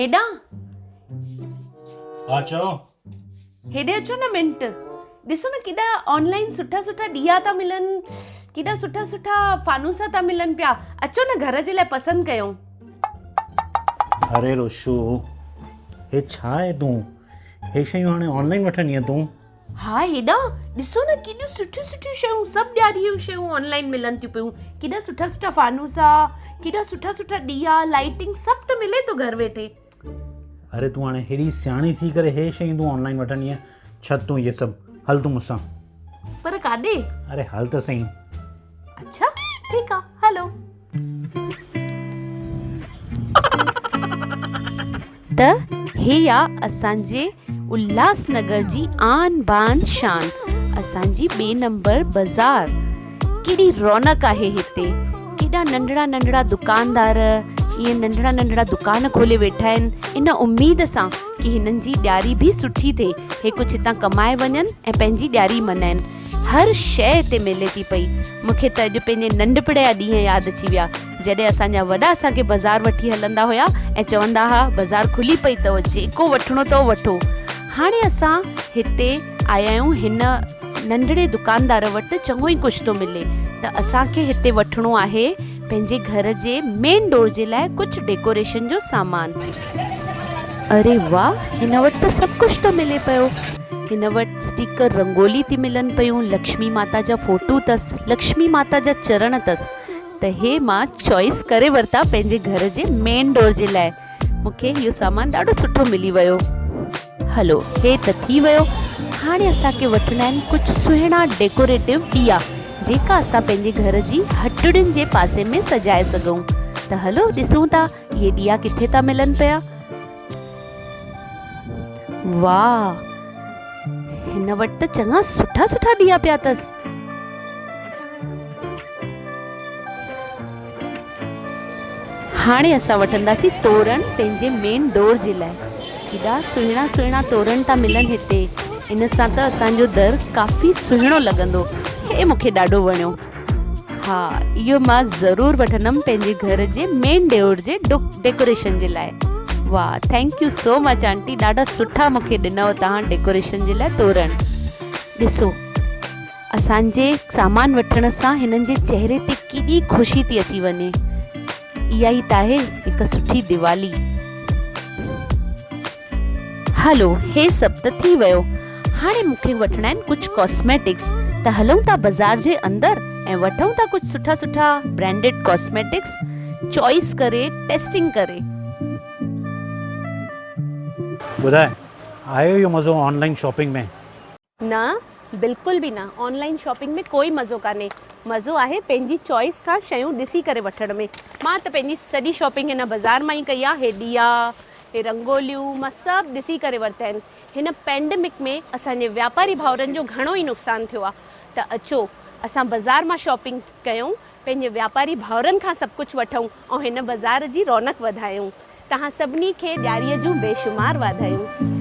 هيڏانهن. ها چئو. هيڏي اچو نه منٽ. ڏسو نه ڪيڏا آن لائين سٺا سٺا ڏيئا ٿا ملن، ڪيڏا سٺا سٺا فانوسا ٿا ملن پيا. اچو نه گهر جي لاء پسند ڪيون. اري روشو هي ڇا آهي تون هي شيون هاڻي آن لائين وٺندينء تون؟ ها هيڏانهن ڏسو نه ڪيڏيون سٺيون سٺيون شيون سڀ ڏياري جون شيون آن لائين ملن ٿيون پيون ڪيڏا سٺا سٺا فانوسا ڪيڏا سٺا سٺا ڏيئا لائيٽنگ سڀ ته ملي ٿو گهر ويٺي. اري تون هاڻي هيڏي سياڻي ٿي ڪري هي شيون تون آن لائين وٺندينء ڇڏ تون اهي سڀ هل تون مون سان. پر ڪاڏي؟ اري هل ته سهي. اڇا ٺيڪ آ هلو. ته هي آ اسان جي الهاس نگر جي آن بان شان اسان جي ٻئي نمبر بازار ڪيڏي رونق آهي هتي ڪيڏا ننڍڙا ننڍڙا دڪاندار ائين ننڍڙا ننڍڙا دڪان کولي ويٺا آهن ان اميد سان ڪي هنن جي ڏياري به سٺي ٿئي هي ڪجهه هتان ڪمائي وڃن ۽ پنهنجي ڏياري منائن هر شيء هتي ملي ٿي پئي. مون کي ته اڄ پنهنجي ننڍپڻ جا ڏينهن ياد اچي ويا، جڏهن اسان جا وڏا اسان کي بازار وٺي هلندا هيا ۽ چوندا ها بازار کلي پئي اٿو، جيڪو وٺڻو اٿو وٺو. هاڻي اسان هتي آيا آهيون هن ننڍڙي دڪاندار وٽ چڱو ئي ڪجهه ٿو ملي ته اسان کي هتي وٺڻو آهي پنهنجي گهر جي مين ڊور جي لاء ڪجهه ڊيڪوريشن جو سامان. اري واه هن وٽ ته سڀ ڪجهه ٿو ملي پيو. هن وٽ اسٽيڪر رنگولي ٿي ملن پيون، لڪشمي ماتا جا فوٽو اٿس، لڪشمي ماتا جا چرڻ اٿس ته هي مان چوائس ڪري ورتا پنهنجي گهر جي مين ڊور جي لاء. مون کي اهو سامان ڏاڍو سٺو ملي ويو. هلو هي ته ٿي ويو هاڻي اسان کي وٺڻا آهن ڪجهه سهڻا ڊيڪوريٽو ڏيئا جيڪا اسان پنهنجي گهر جي هٽڙين جي پاسي ۾ سجائي سگهون ته هلو ڏسون ٿا اهي ڏيئا ڪٿي ٿا ملن پيا. واهه هن وٽ ته چڱا سٺا سٺا ڏيئا پيا اٿس. هاڻي اسان وٺنداسين تورڻ پنهنجي مين ڊور جي لاء. ڪيڏا سهڻا سهڻا تورڻ ٿا ملن هتي. ان سان ته اسان جو در ڪافي سهڻو لڳندو. هي مون کي ڏاڍو وڻيو. ها اهو مان ضرور وٺندم پنهنجي گهر جي مين ڊور جي ڊيڪوريشن جي لاء. واهه thank you so much aunty ڏاڍا سٺا مون کي ڏنو توهان ڊيڪوريشن جي لاء تورڻ. ڏسو. اسان جي سامان وٺڻ سان هنن جي چهري تي ڪيڏي خوشي ٿي اچي وڃي. اها ئي ته آهي هڪ سٺي ديوالي. هلو هي سڀ ته ٿي ويو. هاڻي مون کي وٺڻا آهن ڪجهه ڪاسميٽڪس ته هلون ٿا بازار جي اندر ۽ وٺون ٿا ڪجهه سٺا سٺا برانڊيڊ ڪاسميٽڪس چوائس ڪري ٽيسٽنگ ڪري. ٻڌاء آيو اهو مزو آن لائين شاپنگ ۾؟ نه بلڪل به نه آن لائين شاپنگ ۾ ڪوئي مزو ڪانهي مزو آهي پنهنجي چوائس سان شيون ڏسي ڪري وٺڻ ۾ مان ته پنهنجي سڄي شاپنگ هن بازار مان ئي ڪئي آهي هي ڏيئا هي رنگوليون مان سڀ ڏسي ڪري ورتا آهن هن پينڊمڪ ۾ اسان جي واپاري ڀائرن جو گهڻو ئي نقصان ٿيو آهي ته اچو اسان بازار مان شاپنگ ڪيون پنهنجي واپاري ڀائرن کان سڀ ڪجهه وٺون ۽ هن بازار جي رونق وڌايون توهان سڀني کي ڏياريء جون بيشمار واڌايون.